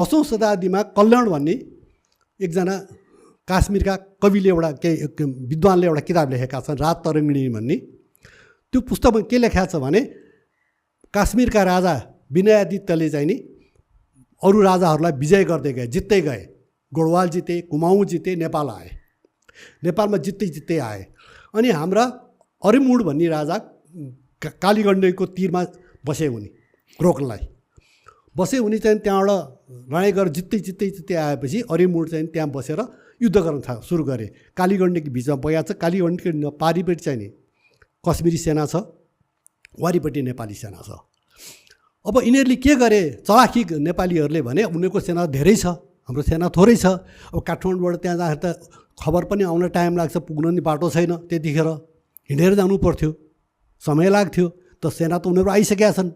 10औं शताब्दीमा कल्याण भन्ने एकजना काश्मीरका कविले एउटा विद्वानले एउटा किताब लेखेका छन्, रात तरङ्गिणी भन्ने। त्यो पुस्तकमा के लेखेको छ भने काश्मीरका राजा विनयादित्यले चाहिँ नि अरू राजाहरूलाई विजय गर्दै गए, जित्दै गए। गोडवाल जिते, कुमाऊँ जिते, नेपाल आए, नेपालमा जित्दै आए। अनि हाम्रा अरिमुड भन्ने राजा कालीगण्डकीको तीरमा बसे उनी रोक्नलाई। बसे उनी चाहिँ त्यहाँबाट लडाइँ गरेर जित्दै आएपछि अरिमुड चाहिँ त्यहाँ बसेर युद्ध गर्न सुरु गरे। कालीगण्डकी बिचमा बया छ, कालीगण्डकी पारिपट्टि चाहिँ नि कश्मीरी सेना छ, वारिपट्टि नेपाली सेना छ। अब यिनीहरूले के गरे, चलाखी नेपालीहरूले भने उनीहरूको सेना धेरै छ, हाम्रो सेना थोरै छ। अब काठमाडौँबाट त्यहाँ जाँदा त खबर पनि आउन टाइम लाग्छ, पुग्न नि बाटो छैन, त्यतिखेर हिँडेर जानु पर्थ्यो, समय लाग्थ्यो। त सेना त उनीहरू आइसकेका छन्,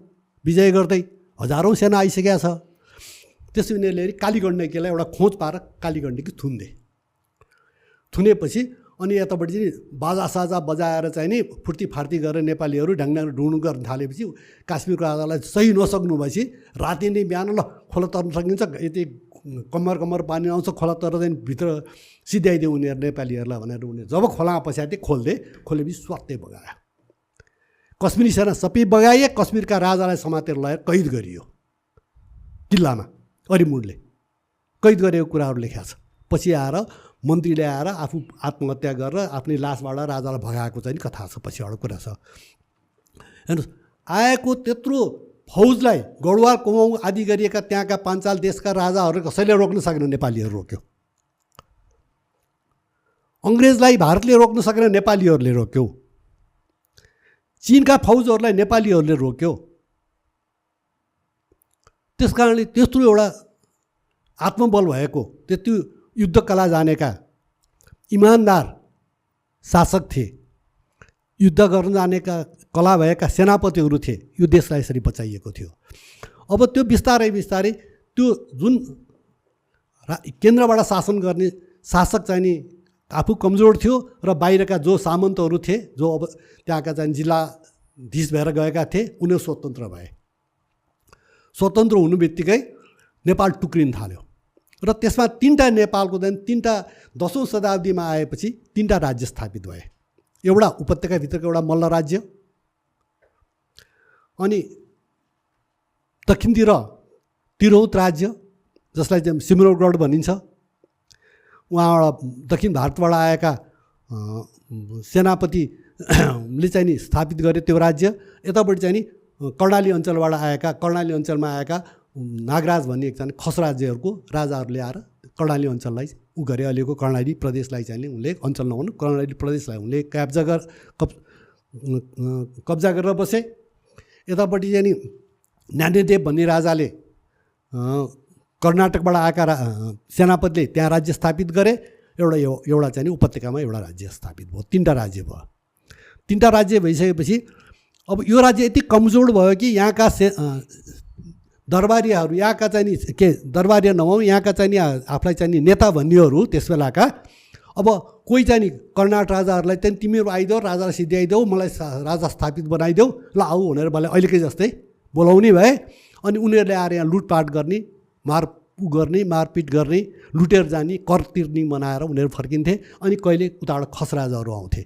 विजय गर्दै हजारौँ सेना आइसकेका छ। त्यसो उनीहरूले कालीगण्डकीलाई एउटा खोज पाएर कालीगण्डकी थुनेपछि अनि यतापट्टि चाहिँ बाजासाजा बजाएर चाहिँ नि फुर्ती फार्ती गरेर नेपालीहरू ढाङढाङ ढुँढ गर्न थालेपछि काश्मीरको राजालाई सही नसक्नु भएपछि राति नै बिहान ल खोला तर्न सकिन्छ, यति कम्मर पानी आउँछ, खोला तर चाहिँ भित्र सिध्याइदियो उनीहरू नेपालीहरूलाई भनेर उनीहरू जब खोलामा पस्याए खोलेपछि स्वात्तै बगायो। कश्मीरी सेना सबै बगाए, कश्मीरका राजालाई समातेर लगाएर कैद गरियो किल्लामा। अरिमुडले कैद गरेको कुराहरू लेखेको छ। पछि आएर मन्त्रीले आएर आफू आत्महत्या गरेर आफ्नै लासबाट राजालाई भगाएको चाहिँ कथा छ, पछिबाट कुरा छ। हेर्नुहोस्, आएको त्यत्रो फौजलाई गढवाल कुमाऊँ आदि गरिएका त्यहाँका पाञ्चाल देशका राजाहरू कसैले रोक्न सकेन, नेपालीहरू रोक्यो। अङ्ग्रेजलाई भारतले रोक्न सकेन, नेपालीहरूले रोक्यो। चीनका फौजहरूलाई नेपालीहरूले रोक्यो। त्यस कारणले त्यत्रो एउटा आत्मबल भएको, त्यति युद्ध कला जानेका इमान्दार शासक थिए, युद्ध गर्न जानेका कला भएका सेनापतिहरू थिए। यो देशलाई यसरी बचाइएको थियो। अब त्यो बिस्तारै त्यो जुन केन्द्रबाट शासन गर्ने शासक चाहिँ नि आफू कमजोर थियो र बाहिरका जो सामन्तहरू थिए, जो अब त्यहाँका चाहिँ जिल्लाधीश भएर गएका थिए, उनीहरू स्वतन्त्र भए। स्वतन्त्र हुनु बित्तिकै नेपाल टुक्रिन थाल्यो र त्यसमा तीनटा नेपालको चाहिँ तीनटा 10औं शताब्दीमा आएपछि तीनटा राज्य स्थापित भए। एउटा उपत्यकाभित्रको एउटा मल्ल राज्य, अनि दक्षिणतिर तिरहुत राज्य जसलाई चाहिँ सिमरौगढ भनिन्छ, उहाँबाट दक्षिण भारतबाट आएका सेनापतिले चाहिँ नि स्थापित गरे त्यो राज्य। यतापट्टि चाहिँ नि कर्णाली अञ्चलमा आएका नागराज भन्ने एकजना खस राज्यहरूको राजाहरूले आएर कर्णाली अञ्चललाई उ गरे। अहिलेको कर्णाली प्रदेशलाई चाहिँ उनले अञ्चल नहुनु, कर्णाली प्रदेशलाई उनले कब्जा गरेर बसे। यतापट्टि चाहिँ नि ज्ञानेदेव भन्ने राजाले कर्नाटकबाट आएका सेनापतिले त्यहाँ राज्य स्थापित गरे। एउटा चाहिँ नि उपत्यकामा एउटा राज्य स्थापित भयो। तीनटा राज्य भयो। तीनटा राज्य भइसकेपछि अब यो राज्य यति कमजोर भयो कि यहाँका दरबारीहरू, यहाँका चाहिँ नि के दरबारी नभऊ, यहाँका चाहिँ नि आफूलाई चाहिँ नि नेता भन्नेहरू त्यस बेलाका, अब कोही चाहिँ नि कर्नाटक राजाहरूलाई चाहिँ तिमीहरू आइदेऊ, राजालाई सिध्याइदेऊ, मलाई राजा स्थापित बनाइदेऊ, ल आऊ भनेर मलाई अहिलेकै जस्तै बोलाउने भए। अनि उनीहरूले आएर यहाँ लुटपाट गर्ने, मारपिट गर्ने, लुटेर जाने, कर तिर्ने बनाएर उनीहरू फर्किन्थे। अनि कहिले उताबाट खस राजाहरू आउँथे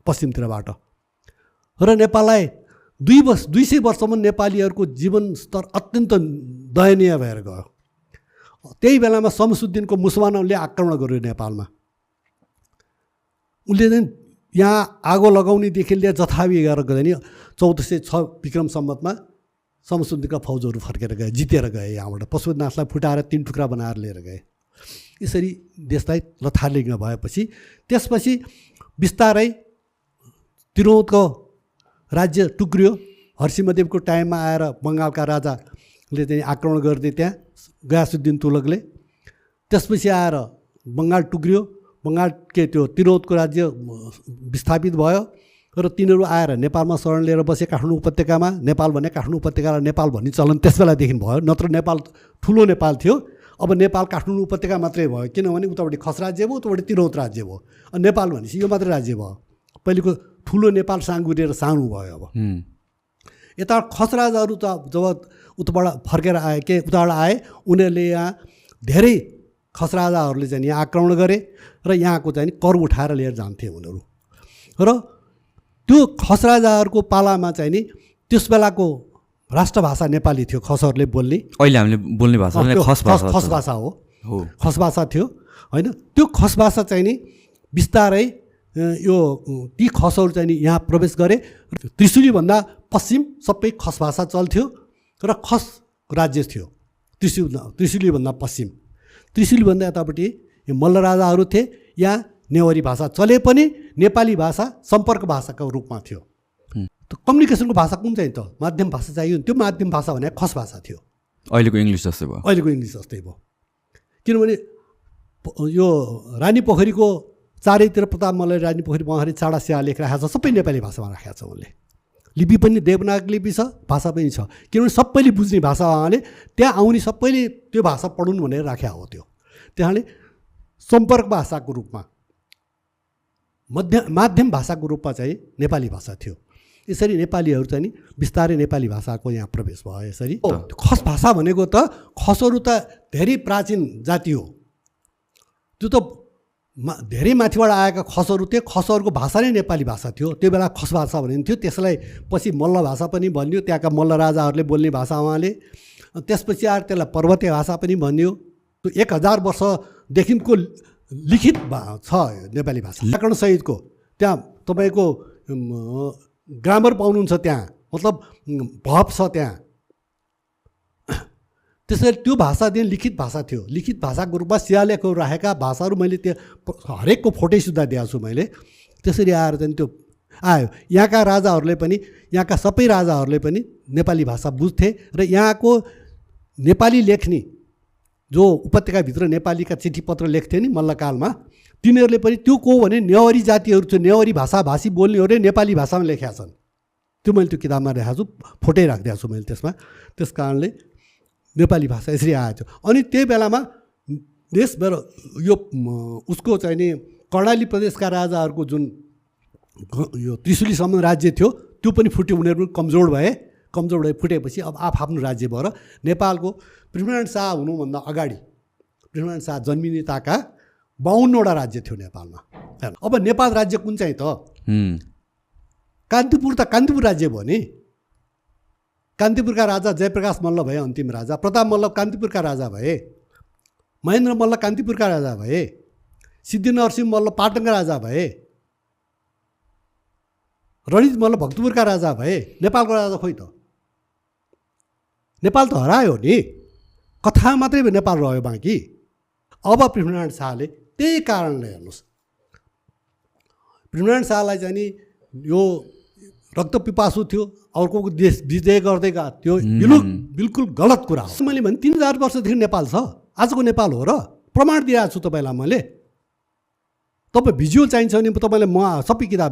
पश्चिमतिरबाट र नेपाललाई 200 वर्षसम्म नेपालीहरूको जीवन स्तर अत्यन्त दयनीय भएर गयो। त्यही बेलामा शमसुद्दिनको मुसलमानहरूले आक्रमण गर्यो नेपालमा। उनले चाहिँ यहाँ आगो लगाउनेदेखि लिएर जथावी गरेर गए नि 1406 विक्रम सम्वतमा शमसुद्दिनका फौजहरू फर्केर गए, जितेर गए। यहाँबाट पशुपतिनाथलाई फुटाएर 3 टुक्रा बनाएर लिएर गए। यसरी देशलाई लथालिङ्ग भएपछि त्यसपछि बिस्तारै तिरहुतको राज्य टुक्रियो। हर्सिमदेवको टाइममा आएर बङ्गालका राजाले चाहिँ आक्रमण गरिदिए त्यहाँ गयासुद्दिन तुगलकले। त्यसपछि आएर बङ्गाल टुक्रियो। बङ्गाल त्यो तिरहुतको राज्य विस्थापित भयो र तिनीहरू आएर नेपालमा शरण लिएर बसे काठमाडौँ उपत्यकामा। नेपाल भने काठमाडौँ उपत्यकालाई नेपाल भन्ने चलन त्यस बेलादेखि भयो, नत्र नेपाल ठुलो नेपाल थियो। अब नेपाल काठमाडौँ उपत्यका मात्रै भयो, किनभने उतापट्टि खस राज्य भयो, उतापट्टि तिरहुत राज्य भयो। अनि नेपाल भनेपछि यो मात्रै राज्य भयो। पहिलेको ठुलो नेपाल साँगुरिएर सानो भयो। अब यता खस राजाहरू त जब उताबाट फर्केर आए उताबाट आए उनीहरूले यहाँ धेरै खस राजाहरूले चाहिँ यहाँ आक्रमण गरे र यहाँको चाहिँ कर उठाएर लिएर जान्थे उनीहरू। र त्यो खस राजाहरूको पालामा चाहिँ नि त्यस बेलाको राष्ट्रभाषा नेपाली थियो, खसहरूले बोल्ने। अहिले हामीले बोल्ने भाषा खस भाषा हो, खस भाषा थियो होइन। त्यो खस भाषा चाहिँ नि बिस्तारै यो ती खसहरू चाहिँ नि यहाँ प्रवेश गरे। त्रिशुलीभन्दा पश्चिम सबै खस भाषा चल्थ्यो र खस राज्य थियो त्रिशुलीभन्दा पश्चिम। त्रिशुलीभन्दा यतापट्टि यो मल्ल राजाहरू थिए। यहाँ नेवारी भाषा चले पनि नेपाली भाषा सम्पर्क भाषाको रूपमा थियो। कम्युनिकेसनको भाषा कुन चाहिँ त माध्यम भाषा चाहियो, त्यो माध्यम भाषा भने खस भाषा थियो। अहिलेको इङ्ग्लिस जस्तै भयो, अहिलेको इङ्ग्लिस जस्तै भयो। किनभने यो रानी पोखरीको चारैतिर प्रताप मल्लले रानी पोखरी उहाँले चाडा स्याहा लेख राखेको छ, सबै नेपाली भाषामा राखेको छ उनले। लिपि पनि देवनागरी लिपि छ, भाषा पनि छ। किनभने सबैले बुझ्ने भाषा उहाँले, त्यहाँ आउने सबैले त्यो भाषा पढुन् भनेर राखेको हो। त्यो त्यहाँले सम्पर्क भाषाको रूपमा माध्यम भाषाको रूपमा चाहिँ नेपाली भाषा थियो। यसरी नेपालीहरू चाहिँ नि बिस्तारै नेपाली भाषाको यहाँ प्रवेश भयो। यसरी खस भाषा भनेको त खसहरू त धेरै प्राचीन जाति हो। त्यो त धेरै माथिबाट आएका खसहरू थिए। खसहरूको भाषा नै नेपाली भाषा थियो। त्यो बेला खस भाषा भनिन्थ्यो। त्यसलाई पछि मल्ल भाषा पनि भनियो, त्यहाँका मल्ल राजाहरूले बोल्ने भाषा उहाँले। त्यसपछि आएर त्यसलाई पर्वतीय भाषा पनि भनियो। त्यो 1000 वर्षदेखिको लिखित छ नेपाली भाषा। व्याकरण सहितको त्यहाँ तपाईँको ग्रामर पाउनुहुन्छ, त्यहाँ मतलब भव छ त्यहाँ। त्यसैले त्यो भाषादेखि लिखित भाषा थियो। लिखित भाषाको रूपमा शिलालेखहरू राखेका भाषाहरू मैले त्यो हरेकको फोटै सुधा दिएको छु मैले। त्यसरी आएर चाहिँ त्यो आयो। यहाँका राजाहरूले पनि, यहाँका सबै राजाहरूले पनि नेपाली भाषा बुझ्थे र यहाँको नेपाली लेख्ने जो उपत्यकाभित्र नेपालीका चिठी पत्र लेख्थे नि मल्लकालमा, तिनीहरूले पनि त्यो को भने नेवारी जातिहरू थियो, नेवारी भाषी बोल्नेहरूले नेपाली भाषामा लेखेका छन्। त्यो मैले त्यो किताबमा लेखाएको छु, फोटै राखिदिएको छु मैले त्यसमा। त्यस कारणले नेपाली भाषा यसरी आएको थियो। अनि त्यही बेलामा देशभर यो उसको चाहिँ नि कर्णाली प्रदेशका राजाहरूको जुन यो त्रिशुलीसम्म राज्य थियो त्यो पनि फुट्यो। उनीहरू कमजोर भए फुटेपछि अब आफ्नो राज्य भएर नेपालको पृथ्वीनारायण शाह हुनुभन्दा अगाडि पृथ्वीनारायण शाह जन्मिनेताका 52वटा राज्य थियो नेपालमा। अब नेपाल राज्य कुन चाहिँ त? कान्तिपुर राज्य भयो नि। कान्तिपुरका राजा जयप्रकाश मल्ल भए अन्तिम राजा, प्रताप मल्ल कान्तिपुरका राजा भए, महेन्द्र मल्ल कान्तिपुरका राजा भए, सिद्धिनरसिंह मल्ल पाटनका राजा भए, रणजित मल्ल भक्तपुरका राजा भए। नेपालको राजा खोइ त? नेपाल त हरायो नि, कथा मात्रै नेपाल रह्यो बाँकी। अब पृथ्वीनारायण शाहले त्यही कारणले हेर्नुहोस्, पृथ्वीनारायण शाहलाई चाहिँ नि यो रक्तपिपासु थियो, अर्को देश विजय गर्दै गएको थियो, बिल्कुल गलत कुरा हो। मैले भने 3000 वर्षदेखि नेपाल छ, आजको नेपाल हो र प्रमाण दिइरहेको छु तपाईँलाई मैले। तपाईँ भिजुअल चाहिन्छ भने तपाईँलाई म सबै किताब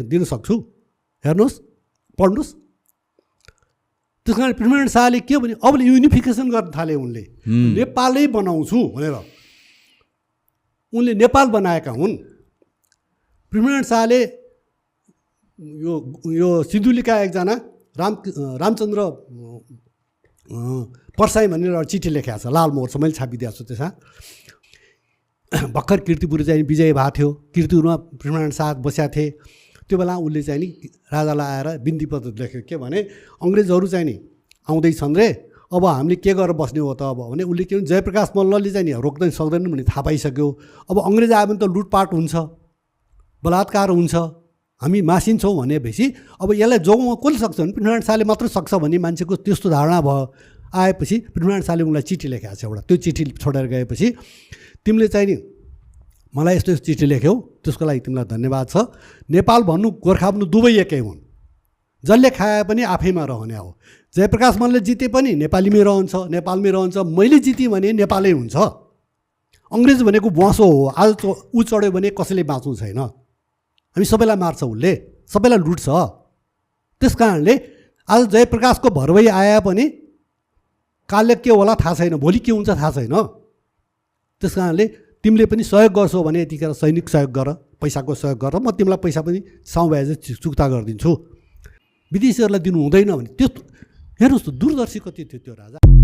दिन सक्छु, हेर्नुहोस्, पढ्नुहोस्। त्यस कारण पृथ्वीनारायण शाहले के भने अब युनिफिकेसन गर्न थाले उनले, नेपालै बनाउँछु भनेर उनले नेपाल बनाएका हुन्। पृथ्वीनारायण शाहले यो सिन्धुलीका एकजना रामचन्द्र परसाई भनेर चिठी लेखेको छ, लाल मोहर छ, मैले छापिदिएको छु। त्यसमा भर्खर किर्तिपुर चाहिँ विजय भएको थियो, किर्तिपुरमा पृथ्वीनारायण शाह बसेका थिए। त्यो बेला उसले चाहिँ नि राजालाई आएर बिन्ती पत्र लेख्यो, के भने अङ्ग्रेजहरू चाहिँ नि आउँदैछन् रे, अब हामीले के गरेर बस्ने हो त? अब भने उसले के भने जयप्रकाश मल्लले चाहिँ नि रोक्दैन सक्दैनन् भने थाहा पाइसक्यो। अब अङ्ग्रेज आयो भने त लुटपाट हुन्छ, बलात्कार हुन्छ, हामी मासिन्छौँ भनेपछि अब यसलाई जोगाउन कसले सक्छ भने पृथ्वीनारायण शाहले मात्र सक्छ भन्ने मान्छेको त्यस्तो धारणा भयो। आएपछि पृथ्वीनारायण शाहले उनलाई चिठी लेखेको छ एउटा। त्यो चिठी छोडेर गएपछि तिमीले चाहिँ नि मलाई यस्तो यस्तो चिठी लेख्यौ, त्यसको लागि तिमीलाई धन्यवाद छ। नेपाल भन्नु गोर्खा भन्नु दुवै एकै हुन्, जसले खाए पनि आफैमा रहने हो। जयप्रकाश मल्लले जिते पनि नेपालीमै रहन्छ, नेपालमै रहन्छ। मैले जितेँ भने नेपालै हुन्छ। अङ्ग्रेज भनेको बुवासो हो, आज ऊ चढ्यो भने कसैले बाँच्नु छैन। हामी सबैलाई मार्छ, उसले सबैलाई लुट्छ। त्यस कारणले आज जयप्रकाशको भरवै आए पनि कालले के होला थाहा छैन, भोलि के हुन्छ थाहा छैन। त्यस कारणले तिमीले पनि सहयोग गर्छौ भने यतिखेर सैनिक सहयोग गर, पैसाको सहयोग गर, म तिमीलाई पैसा पनि साउ भए चुक्ता गरिदिन्छु। विदेशीहरूलाई दिनु हुँदैन भने त्यो हेर्नुहोस् त दूरदर्शी कति थियो त्यो राजा।